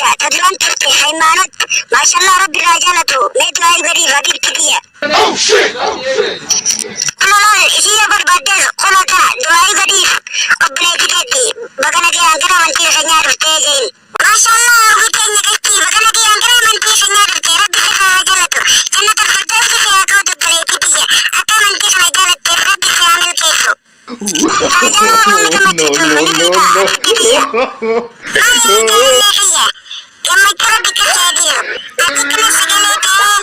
tiyya ta duran turte Haymaanot maashallaa rabbi irraa jaalatu mee du'aayi godhiif habiibti tiyya. Kunoo laal isii yoo barbaaddes kunoo taa du'aayi godhiif obboleetti teetti baga nagayaan gara amantii keenyaa dhuftee je'in. Maashaallah hawwi teenya qashtii baga nagayaan gara amantii keenyaa dhufte rabbi sirraa haa jaalatu jannatal firdawsi si haa qoodu obboleettii tiyya akka amantii kana jaalatteef rabbi si haa milkeessu. Haa jaalala waan na No, gammachiisu no, ni no, beektaa no. habiibtii tiyya. Maali yaa jaalallee kiyya gammachuu rabbi sitti haa diisu ati akkana sagalee ta'ee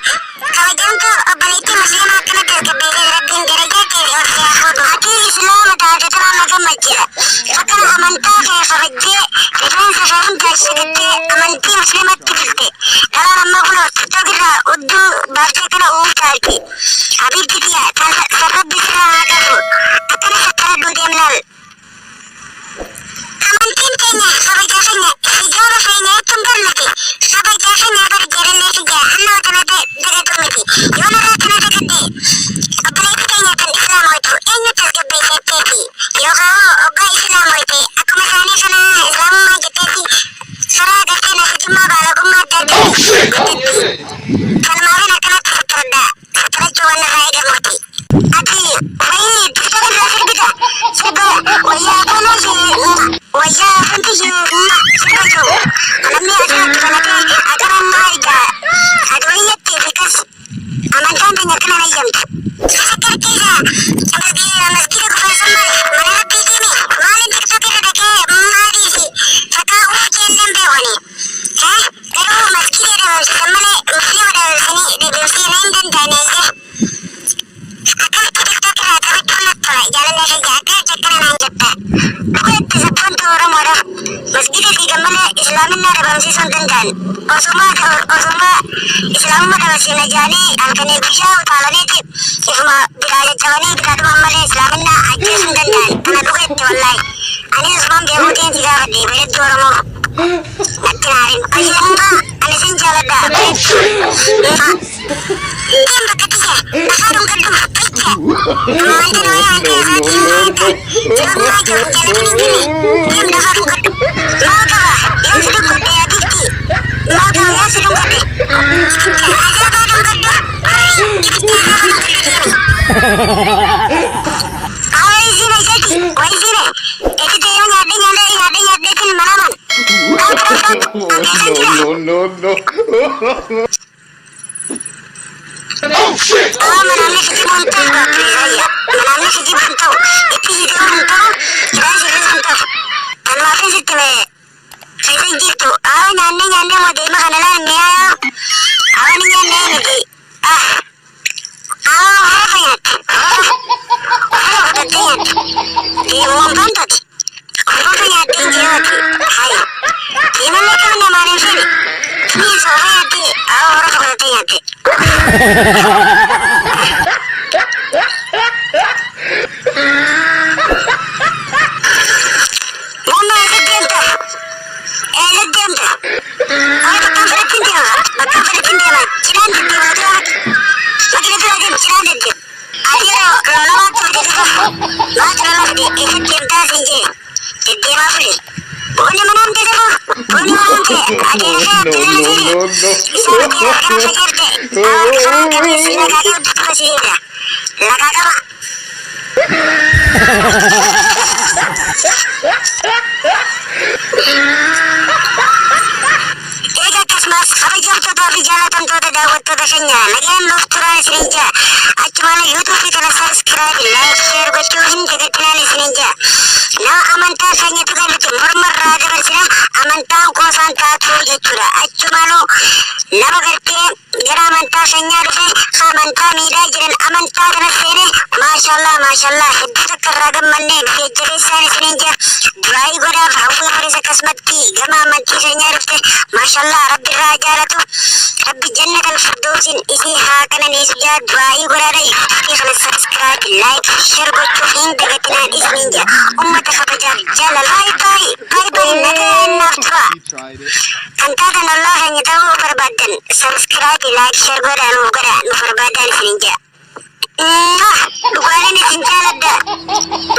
kabajamtuu obboleettii musliimaa akkana tasgabbeessee rabbiin darajaa kee ol si haa fuudhu. Ati islaama taate tanaan na gammachiisa. Akka amantaa kee kabajjee rifeensa kee hunda shagattee amantii musliimatti dhufte. Dhalaan ammoo kunoo tiktok irraa hudduu baaftee kana uwwiftaarti. Habiibti tiyya tan san rabbi sirraa haa qabu. Akkana sattaradhuu deem laal. Amantiin teenya kabajaa keenya hijaaba keenya jechuun bar nuti kabajaa keenya bar jaalallee kiyya anna tana dagatuu miti yoo narraa tana dagadde obboleettii teenya tan islaamoytu eenyu tasgabbeesseetteeti yookaan hoo oggaa islaamoyte akkuma isaanii kana islaamummaa jetteeti karaa gartee nasijummaa baalagummaa adda addaa guddatti kanumaafin akkanatti sattaradha sattarachuu waan narraa eegamuuti. Ati wayii tiktok irraa sirbita sirba wayyaa fuula ishee wayyaa funti ishee sirba jiru namni asirratti banatee akkana maal jaa ati wayyatti fikas amantaan teenya akkana hin eeyyamtu. Shaggar keessa masgiida gufeessan maal mana rabbiitiimi maaliin tiktok irra dhaqee maaliifi takkaa uff jeelleen beekani garuu masgiida dhabamsiisan malee musliima dhabamsanii dhabamsiisanii hin danda'an eeyyee. Akkamitti tiktok irraa taphachuun natti tola jaalallee kiyya akkamitti akkana naan jetta dhugaatti sabboontuu oromoodha masgida diigan malee islaaminaa dhabamsiisuu hin danda'an osuma osuma islaamumma dhabamsiifna jedhanii halkanii guyyaa utaalaniiti ifuma biraa caccabanii biraa dhuman malee islaaminaa ajjeesuu hin danda'an tana dhugaatti wallaahi anis osumaan beekuutiin si gaafadhe bareedduu oromoo natti naarin ayyee ani sin jaaladha bareedduu. Deem bakka tiyya lafaa dhungadhu jecha. Amma wanta na wayaa No, hanga no, haatiin no, nyaata. Jiruu maa jiru hin jaalatin hin jenne. Deem lafaa dhungadhu. Maal qaba yoo si dhungadhe yaa giftii. Maal qaba yoo si dhungadhe. Ibidda azaabaa dhungadhu. Ibidda azaabaa dhungadhu deemi. Awayizine isati wayizine. Etite yoo nyaadhe nyaadhe nyaadhe nyaadheetiin manaman. Maal qaba no, no, no, no. Aa manaamni kijibuun ta'u gaaffiisayya. Manaamni kijibuun ta'u itti hidhuun hin ta'u hidhaan sirriin hin ta'u. Tanumaafin sitti mee keessa hin jirtu. Aa nyaannee nyaannee moo deema kana laal mi'aayaa. Aa ni nyaannee miti. Ah aa horofa nyaatte. Horofa horofa kutattee nyaatte. Deemuun baantati. Horofa nyaattee hin jirooti. Hayi. Deemallee kan namaan hin feene. Tumii soofa nyaatte. Aa horofa kutattee nyaatte. Muummee eessa deemta? Eessa deemta? Haa bakkaan fedhetti hin deema. Bakkaan fedhetti hin deema. Cinaan deddeema dura. Makina dura deemu cinaan deddeema. Ati yeroo lolamaa turte dhufa. Maaltu lola fide? Eessa deemtaa siin jee? Deddeemaa fule. Boonni manaan deebi'u. Boonni manaan ta'e. Adeera kee No, abdullaan no, seene. no, no. Isaa adeera kana fayyadde. Awwaal karaa qabeessi lagaa qabdu tufa si eega. Lagaa qaba. Eega akkasumas kabajamtootaa fi jaalatamtoota daawwattoota keenya nagaan nuuf turaa isiniin jira. Achumaan YouTube kana subscribe, like, share gochuu hin dagatinaan isiniin jira. Nama amantaa keenya tuqe nuti morma irraa dabarsina amantaan qoosaan taatuu jechuudha. Achumaanuu nama gartee gara amantaa keenyaa dhufe ka amantaa miidhaa jiran amantaa kana seene maashallah maashallah hedduu takka irraa gammanne nu jajjabeessaan isiniin jira. Du'aa'ii godhaaf hawwii kunis akkasumatti gama amantii keenyaa dhufte maashallah rabbi irraa jaalatu rabbi jannatal firdoosin isii haa qananiisu jaa du'aa'ii godhaadha YouTube kana subscribe like share gochuu hin dagatinaan isiniin jira ummata kabajaaf jaalala bye bye bye bye nagaa naaf tura. He tried it. Kan taatan ollaa keenya ta'uu barbaaddan subscribe like share godhaa nuuf godhaa nu barbaadaan isiniin jira. Mwah! Dhugaaleen isin jaaladha.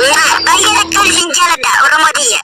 Mwah! Baay'ee takkaan isin jaaladha Oromoo tiyya.